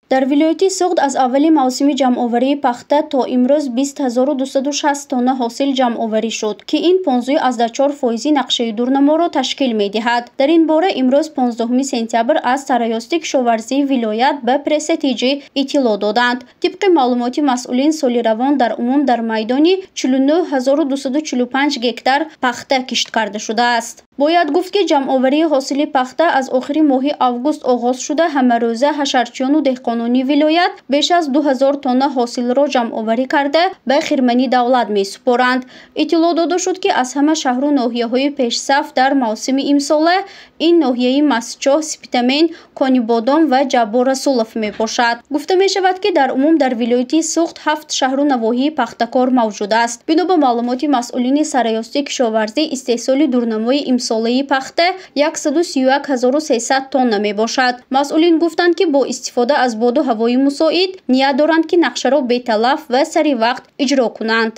Дар вилояти Суғд аз аввали мавсими ҷамъоварии пахта то имрӯз 20 260 тонна ҳосил ҷамъоварӣ шуд, ки ин 15,4 фоизи нақшаи дурнаморо ташкил медиҳад. Дар ин бора имрӯз, 15 сентябр, аз Сарраёсати кишоварзии вилоят ба Пресса ТЖ иттилоъ доданд. Тибқи маълумоти масъулин, соли равон дар умум дар майдони 49 245 гектар пахта кишт карда шудааст. Бояд гуфт, ки ҷамъоварии ҳосили пахта аз охири моҳи август оғоз шуда, ҳамарӯза ҳашарчиёну деҳқонони вилоят беш аз 2000 тонна ҳосилро ҷамъоварӣ карда, ба хирмани давлат месупоранд. Иттилоъ дода шуд, ки аз ҳама шаҳру ноҳияҳои пешсаф дар мавсими имсола ин ноҳияи Мастчоҳ, Спитамен, Конибодом ва Ҷаббор Расулов мебошад. Гуфта мешавад, ки дар умум дар вилояти Суғд ҳафт шаҳру навоҳии пахтакор мавҷуд аст. Бино ба маълумоти масъулини Сарраёсати кишоварзӣ, истеҳсоли дурнамои имсолаи пахта 131 300 тонна мебошад. Масъулин гуфтанд, ки бо истифода аз боду ҳавои мусоид ният доранд, ки нақшаро беталаф ва сари вақт иҷро кунанд.